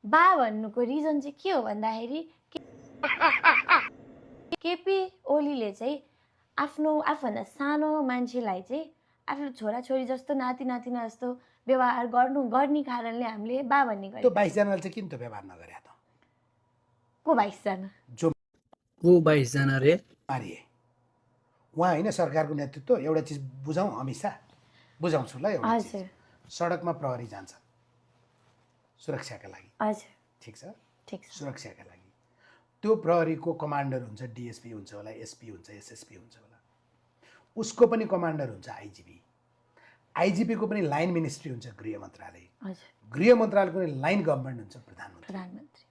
बा भन्नुको रिजन चाहिँ के हो भन्दाखेरि केपी ओलीले चाहिँ आफूभन्दा सानो मान्छेलाई चाहिँ आफ्नो छोराछोरी जस्तो नाति नातिना जस्तो व्यवहार गर्ने कारणले हामीले बा भन्ने त्यो गरेको 22 जनाले चाहिँ किन त्यो व्यवहार नगरे त? को 22 जना जो को 22 जना रे? मारिए उहाँ होइन सरकारको नेतृत्व। एउटा चिज बुझाउँ अमित शाह, बुझाउँछु ल। एउटा हजुर चिज, सडकमा प्रहरी जान्छ सुरक्षाका लागि, हजुर ठिक छ, ठिक छ सुरक्षाका लागि। त्यो प्रहरीको कमान्डर हुन्छ, डिएसपी हुन्छ होला, एसपी हुन्छ, एसएसपी हुन्छ होला, उसको पनि कमान्डर हुन्छ आइजिपी। आइजिपीको पनि लाइन मिनिस्ट्री हुन्छ गृह मन्त्रालय। हजुर गृह मन्त्रालयको पनि लाइन गभर्मेन्ट हुन्छ प्रधानमन्त्री। प्रधानमन्त्री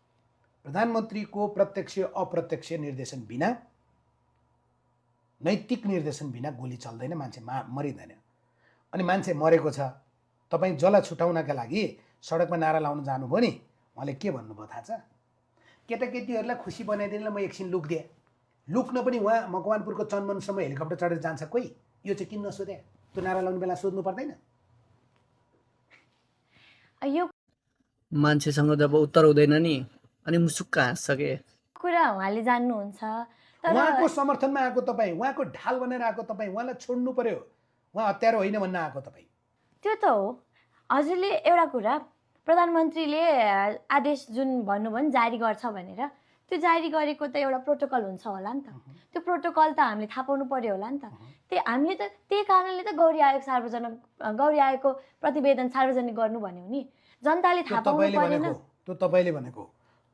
प्रधानमन्त्रीको प्रत्यक्ष अप्रत्यक्ष निर्देशन बिना, नैतिक निर्देशन बिना गोली चल्दैन, मान्छे मरिँदैन। अनि मान्छे मरेको छ, तपाईँ जसलाई छुटाउनका लागि सडकमा नारा लाउन जानुभयो नि, उहाँले के भन्नुभयो थाहा छ? केटाकेटीहरूलाई खुसी बनाइदिनलाई म एकछिन लुक्दिएँ। लुक्न पनि उहाँ मकवानपुरको चनमनसम्म हेलिकप्टर चढेर जान्छ कोही? यो चाहिँ किन नसोधे? त्यो नारा लाउने बेला सोध्नु पर्दैन? यो मान्छेसँग जब उत्तर हुँदैन नि अनि मुसुक्क हाँस्छ के। कुरा उहाँले जान्नुहुन्छ, तर उहाँको समर्थनमा आएको तपाईँ, उहाँको ढाल बनेर आएको तपाईँ, उहाँलाई छोड्नु पर्यो। उहाँ हत्यारो होइन भन्न आएको तपाईँ। त्यो त हो। हजुरले एउटा कुरा, प्रधानमन्त्रीले आदेश जुन भन्नुभयो नि जारी गर्छ भनेर, त्यो जारी गरेको त एउटा प्रोटोकल हुन्छ होला नि त। त्यो प्रोटोकल त हामीले थाहा पाउनु पर्यो होला नि त। हामीले त त्यही कारणले त गौरी आयोगको प्रतिवेदन सार्वजनिक गर्नु भन्यो नि। जनताले थाहा पाउनु परेन। त्यो तपाईँले भनेको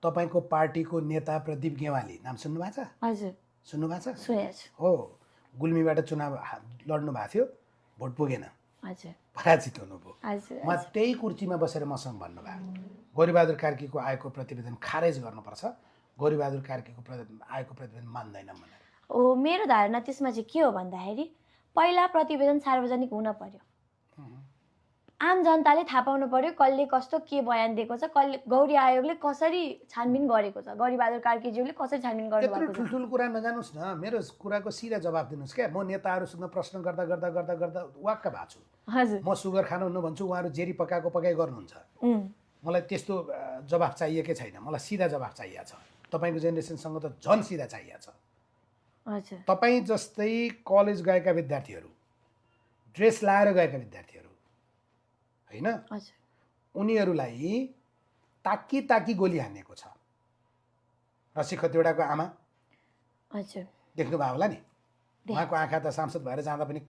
तपाईँको पार्टीको नेता प्रदीप गेवाली, नाम सुन्नुभएको छ? हजुर सुन्नुभएको छ? सुनेको छु। हो, गुल्मीबाट चुनाव लड्नु भएको थियो, भोट पुगेन, हजुर पराजित हुनुभयो। हजुर उहाँ त्यही कुर्सीमा बसेर मसँग भन्नुभयो गौरीबहादुर कार्कीको आएको प्रतिवेदन खारेज गर्नुपर्छ, गौरीबहादुर कार्कीको आएको प्रतिवेदन मान्दैनौँ भनेर। ओ मेरो धारणा त्यसमा चाहिँ के हो भन्दाखेरि, पहिला प्रतिवेदन सार्वजनिक हुन पर्यो, आम जनताले थाहा पाउनु पर्यो कसले कस्तो के बयान दिएको छ, कसले गौरी आयोगले कसरी छानबिन गरेको छ, गौरीबहादुर कार्कीज्यूले कसरी छानबिन गर्नुभएको त्यत्रो छ। ठुल्ठुलो कुरा नजानुहोस् न, मेरो कुराको सिधा जवाब दिनुहोस् क्या। म नेताहरूसँग प्रश्न गर्दा गर्दा गर्दा गर्दा वाक्क भएको छु। हजुर म सुगर खानुहुन्न भन्छु, उहाँहरू जेरी पकाएको पकाइ गर्नुहुन्छ। मलाई त्यस्तो जवाफ चाहिएकै छैन, मलाई सिधा जवाफ चाहिएको छ। तपाईँको जेनेरेसनसँग त झन् सिधा चाहिएको छ। हजुर तपाईँ जस्तै कलेज गएका विद्यार्थीहरू, ड्रेस लाएर गएका विद्यार्थीहरू होइन, हजुर उनीहरूलाई ताकी ताकी गोली हानेको छ। रसी खतिवडाको आमा हजुर देख्नुभयो होला नि, उहाँको आँखा त सांसद भएर जाँदा पनि